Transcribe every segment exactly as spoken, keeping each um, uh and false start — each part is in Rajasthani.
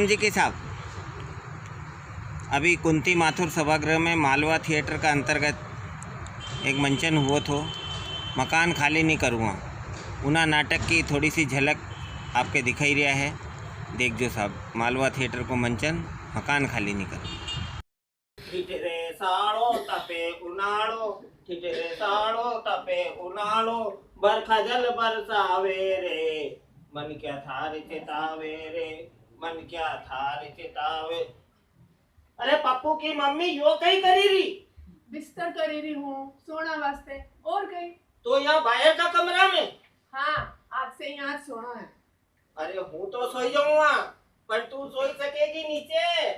जी के साहब, अभी कुंती माथुर सभागृह में मालवा थिएटर का अंतर्गत एक मंचन हुओ थो, मकान खाली नी करूँगा। उना नाटक की थोड़ी सी झलक आपके दिखाई रिया है, देख जो साहब, मालवा थिएटर को मंचन, मकान खाली नी करूँगा। ठिठरे साळो तपे उनाळो, ठिठरे साळो तपे उनाळो, बरखा जल बरसावे रे, मन क्या थार चितावे रे, मन क्या थार चितावे। अरे पप्पू की मम्मी यो कई करी री? बिस्तर करी री हूँ सोना वास्ते, और कई? तो यहाँ बाहर का कमरा में? हाँ, आज से यहाँ सोना है। अरे, हूँ तो सोई जाऊंगा, पर तू सोई सकेगी नीचे?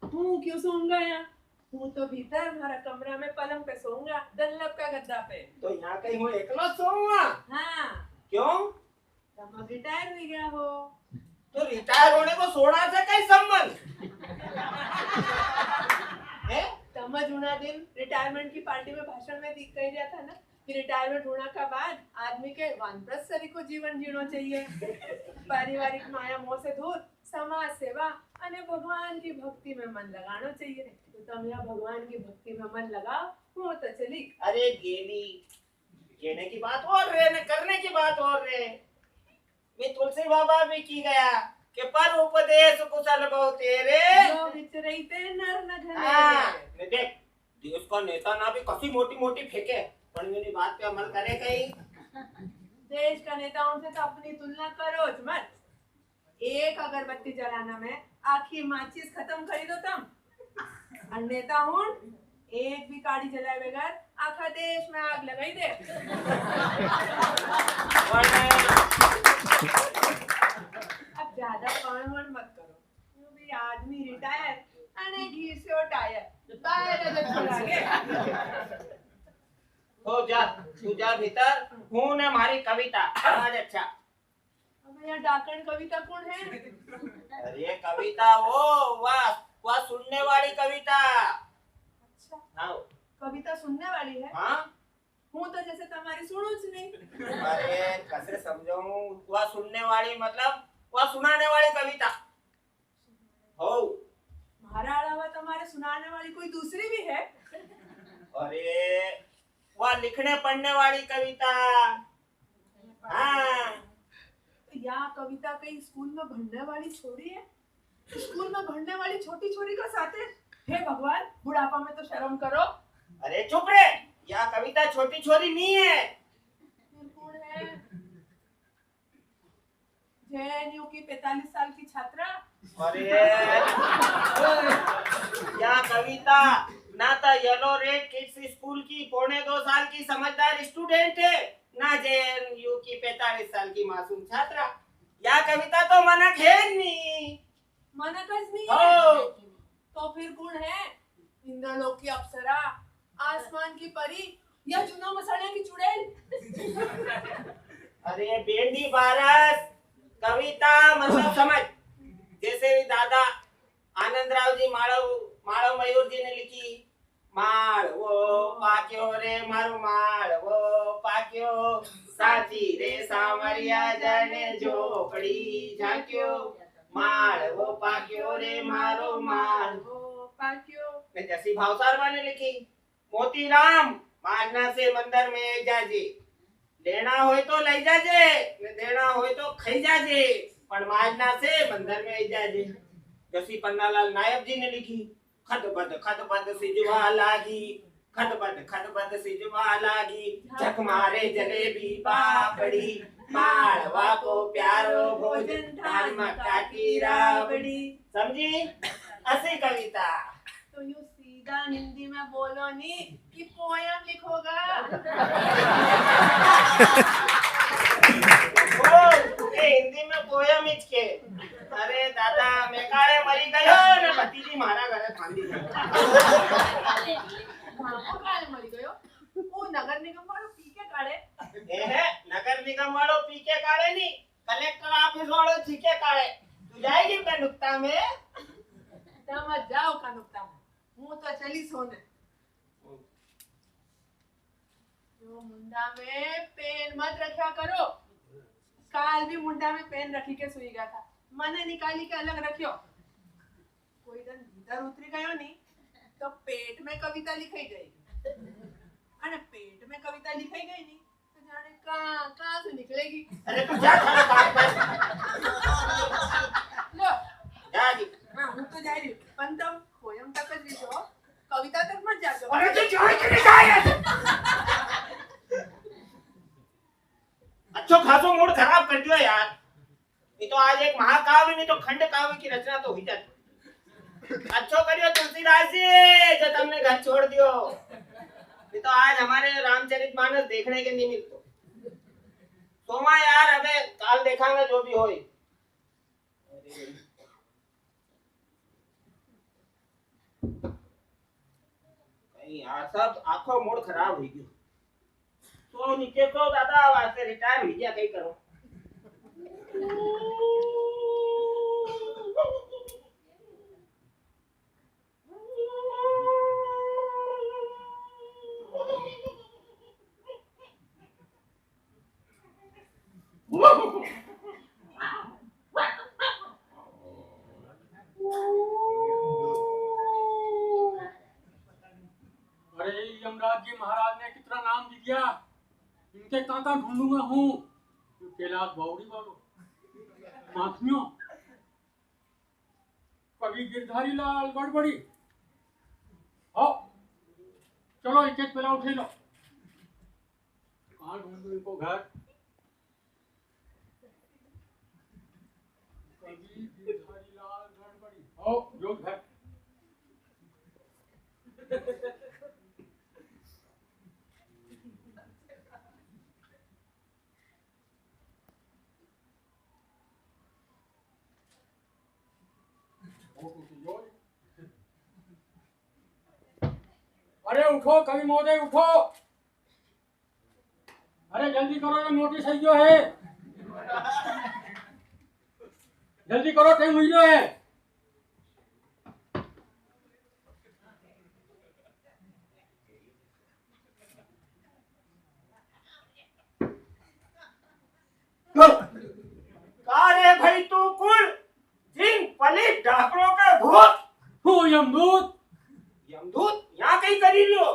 हूँ क्यों सोऊंगा यहाँ? हूँ तो भीतर म्हारा कमरा में पलंग पे सोऊंगा, डनलप का गद्दा पे। तो यहाँ कई हूँ एकलो सोऊंगा? हाँ। क्यों? तम अब रिटायर हुई गया हो। तो रिटायर होने को सोना से कई संबंध? हैं? तम ज उना दिन रिटायरमेंट की पार्टी में भाषण में दी-, कही रिया था ना, कि रिटायरमेंट होना का बाद आदमी के वानप्रस्थ सरीको जीवन जीणो चाहिए। पारिवारिक माया मोह से दूर समाज सेवा अने भगवान की भक्ति में मन लगाणो चाहिए। तो तम या भगवान की भक्ति में मन लगाओ, हूँ तो चली। अरे गेली, कहने की बात और रे, ने करने की बात और रे। मैं तुलसी बाबा भी की गया कि पर उपदेश कुशल बहुतेरे। जो विचरई ते नर न घनेरे। हाँ, ने देख, देश का नेता ना भी कसी मोटी मोटी फेंके, पण मेरी बात पे अमल करे कई। देश का नेताओं से तो अपनी तुलना करो ज मत। एक अगरबत्ती जलाना में आखी माचिस खत्म करी दो तम। अन नेता हुण एक भी काड़ी जलाए बगैर आखा देश में आग लगाई दे। अब ज्यादा पण वण मत करो। यूं भी आदमी रिटायर, अने घीस्यो टायर, बाहर अगर चला गया। हो जा, तू जा भीतर, हूँ ने मारी कविता। आज अच्छा। अबे, या डाकण कविता कुण है? अरे, कविता वो, वा, वा सुनने वाली कविता। अच्छा। हाँ। कविता सुनने वाली है? हाँ। हूँ तो जैसे तमारी सुणूं ज नी। अरे, कसे समझाऊं? वा सुनने वाली मतलब वा सुनाने वाली कविता। हो। म्हारा अलावा तमारे सुनाने वाली कोई दूसरी भी है? अरे, वा लिखने पढ़ने वाली कविता। हाँ। तो या कविता कई स्कूल में भणने वाली छोरी है? स्कूल में भणने वाली छोटी छोरी का साथे? हे भगवान, बुढ़ापा में तो शर्म करो। अरे चुप रे, या कविता छोटी छोरी नी है। फिर कुण है? जेएनयू की पैंतालीस साल की छात्रा। अरे, या कविता ना तो येलो रेड किड्स स्कूल की पौने दो साल की समझदार स्टूडेंट है, ना जेएनयू की पैंतालीस साल की मासूम छात्रा। या कविता तो मनक है नी। मनक ज नी हो। है। तो फिर कुण है? इंद्रलोक की अप्सरा, आसमान की परी, या जूना मसाणिया की चुड़ैल? अरे बेंडी बारस, कविता मतलब समझ। जैसे भी दादा आनंदराव जी माळव, माळव मयूर जी ने लिखी, माळवो पाक्यो रे मारो माळवो पाक्यो, साची रे सांवरिया जाने झोपड़ी झांक्यो, माळवो पाक्यो रे मारो माळवो पाक्यो। ने जसी भावसार बा ने लिखी, मोतीराम, माजना से मंदिर में जाजे, लेना होय तो लई जाजे, ने देना होय तो खाई जाजे, पण माजना से मंदिर में जाजे। जसी पन्नालाल नायब जी ने लिखी, खद बद खद बद सिजवा लागी, खद बद खद बद सिजवा लागी, झक मारे जलेबी पापड़ी, माळवा को प्यारो भोजन धान मक्का की राबड़ी। समझी? असी कविता। तो यूं सीधा हिंदी में बोलो नी कि पोयम लिखोगा। ओ, ए हिंदी में पोयम इच के। अरे दादा, मैं काले मरी गयो ने भतीजी म्हारा घरे फांदी गयो। म्हाको काले मरी गयो? वो नगर निगम वालो पी के काले। ए है, नगर निगम वालो पी के काले नी, कलेक्टर ऑफिस वालो जी के काले। तू जाएगी का नुक्ता में? तम जाओ का नुक्ता में। हूँ तो चली सोने। यो मुंडा में पेन मत रख्या करो। काल भी मुंडा में पेन रखी के सुई गया था, मने निकाली के अलग रख्यो। कोई दिन भीतर उतरी गयो नी, तो पेट में कविता लिखाई जाएगी। अने पेट में कविता लिखाई गई नी, तो जाने कहाँ, कहाँ से निकलेगी। अरे तू जा, थारा काम कर। लो। जा जी। हाँ, हूँ तो जा रही हूँ। पण तम पोयम तक ज लीजो, कविता तक मत जाजो। अरे तू जाए कि नहीं जाए? अच्छो खासो मूड खराब कर दियो यार। नी तो आज एक महाकाव्य, नी तो खंड काव्य की रचना तो हुई जाती। अच्छो करियो तुलसीदास जी, जो तमने घर छोड़ दियो। नी तो आज हमारे रामचरितमानस देखने के नी मिलतो। सोमा यार, अबे काल देखांगा जो भी होय। कई यार, सब आखो मूड खराब हुई गयो। तो नीचे को दादा, वास्ते रिटायर हुई गया, कई करो। अरे यमराज जी महाराज ने कितना नाम दे दिया, इनके कां कां ढूंढूंगा हूँ। कैलाश बावड़ी वालो, माखियो, कवि गिरधारी लाल गड़बड़ी। आओ, चलो एक एक पेला उठे लो। कहाँ ढूंढूं इनको घर? कवि गिरधारी लाल गड़बड़ी। आओ, जो घर। अरे उठो कवि महोदय, उठो। अरे जल्दी करो, ये नोटिस आई गयो है। जल्दी करो, टाइम हुई गयो है। का रे भाई तू कुण? जिन पलीत ढाकणों के भूत। हूँ यमदूत। यमदूत, यहाँ कई करी रियो?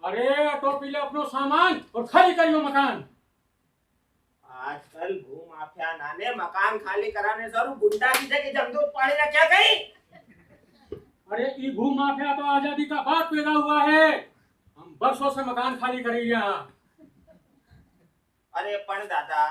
अरे, टोपी ले अपनो सामान और खाली करियो मकान। आजकल भूमाफिया नाने मकान खाली कराने सारू गुंडा की जगह जमदूत पाली रख्या कई। अरे, ई भूमाफिया तो आजादी का बाद पैदा हुआ है। हम बरसों से मकान खाली करी रिया। अरे पण दादा,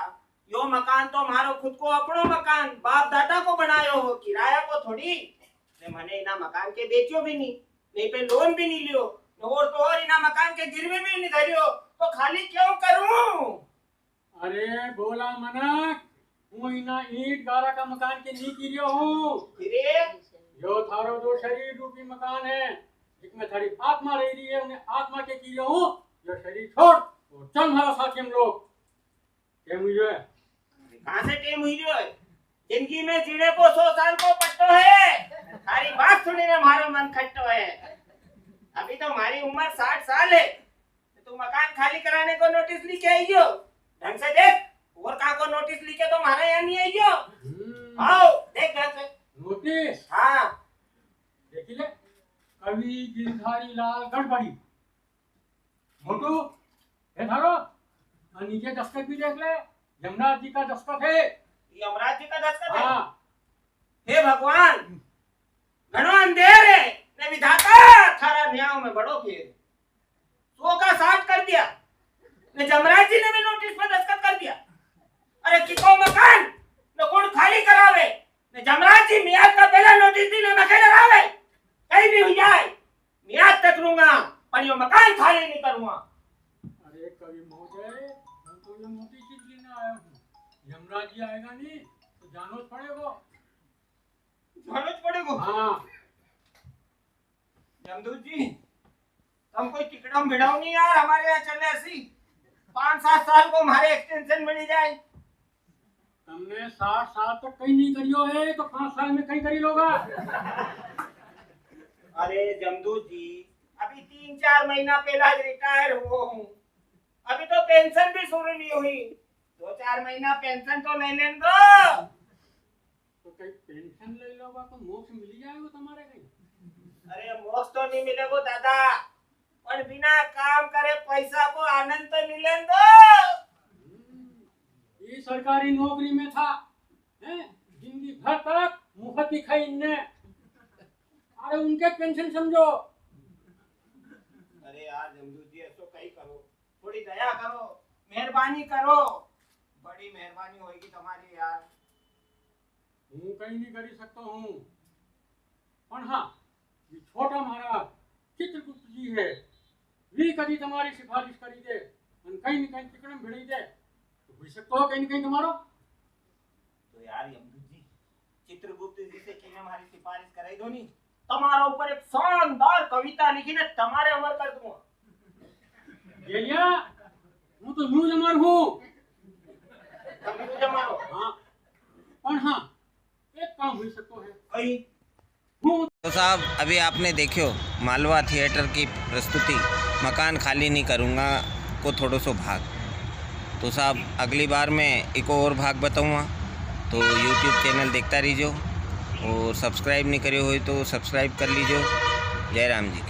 यो मकान तो म्हारो खुद को अपनो मकान, बाप दादा को बनायो हो, किराया को थोड़ी। ने मने इना मकान के बेच्यो भी नी, ने पे लोन भी नी लियो, ने और तो और इना मकान के गिरवी भी नी धरियो, तो खाली क्यों करूं? अरे भोला मनक, हूँ इना ईंट गारा का मकान के नी की रियो हूँ। फिर? यो थारो जो शरीर रूपी मकान है, जिसमें थारी आत्मा रह रही है, उन्हें आत्मा के की रियो हूँ। यो शरीर छोड़ और चल म्हारा साथ हम लोग। टेम हुई रियो है। कहाँ से टेम हुई रियो है? जिंदगी में जीने को सौ साल को पट्टो है। थारी बात सुनी ने म्हारो मन खट्टो है। अभी तो म्हारी उम्र साठ साल है। तू मकान खाली कराने को नोटिस लेके आई गयो। ढंग से देख, और कहाँ को नोटिस लेके तो म्हारा यहाँ नी आई गयो। हम्म। आओ, देख ढंग से। नोटिस? हाँ। देखी ले, कवि गिरधारी लाल गड़बड़ी। मोटू, हे थारो, आ नीचे दस्तखत भी देख ले, यमराज जी का दस्तखत है। यमराज जी का दस्तखत है? हाँ। हे भगवान, घणो अंधेर है, ने विधाता थारा न्याय में बड़ो फेर। सौ का साठ कर दिया, ने जमराज जी ने भी नोटिस पे दस्तखत कर दिया। अरे किको मकान, ने कुण खाली करावे, ने जमराज जी मियाद का पहला नोटिस दी ने मखे डरावे। कहीं भी हुई जाए, मियाद तक लूंगा, पण यो मकान खाली नी करूंगा। अरे कवि महोदय, हूँ तो ये मोटी चीज लेने आया हूँ। यमराज जी आएगा नी, तो जानो ज पड़ेगो। जानो ज पड़ेगो? हाँ। यमदूत जी, तम कोई टिकड़ा में भिड़ाओ नी यार, हमारे यहाँ चले ऐसी। पाँच सात साल को हमारे एक्सटेंशन मिली जाए। तमने साठ साल तक कई नी करियो है, तो पाँच साल में कई करी लोगा? अरे जमदूत जी, अभी तीन चार महीना पहला रिटायर हुआ हूँ, अभी तो पेंशन भी शुरू नी हुई। दो चार महीना पेंशन तो ले लेने दो। तो कई पेंशन ले लो बा, तो मोक्ष मिली जाएगो तमारे कई? अरे, मोक्ष तो नी मिलेगो दादा, पण बिना काम करे पैसा को आनंद तो नी लेन दो। हम्म, ये सरकारी नौकरी में था, हैं? जिंदगी भर तक मुफ्त ही खाई इनने। अरे, उनके पेंशन समझो। अरे यार जमदूत जी, ऐसो कई करो, थोड़ी दया करो, मेहरबानी करो, बड़ी मेहरबानी होएगी तमारी यार। हूँ कई नी करी सकतो हूँ, पण हाँ, ये छोटा महाराज चित्रगुप्त जी है, वी कदी तमारी सिफारिश करी दे, अन कई न कई टिकड़म भिड़ई दे, तो हुई सकतो हो कई न कई तमारो। तो यार यमदूत जी, चित्रगुप्त जी से कीने हमारी सिफारिश कराई दो नी, तमारा ऊपर एक शानदार कविता लिखी ने तमारे अमर कर दूंगा। गेलिया, हूँ तो यूं ज अमर हूँ। तम यूं ज अमर हो। हाँ, पण हाँ, एक काम हुई सकतो है। कई? हूँ। तो साहब, अभी आपने देखो मालवा थिएटर की प्रस्तुति मकान खाली नहीं करूँगा को थोड़ो सो भाग। तो साहब, अगली बार मैं इको और भाग बताऊँगा, तो YouTube चैनल देखता रहिजो और subscribe नहीं करे हो तो subscribe कर लीजो। जय राम जी की।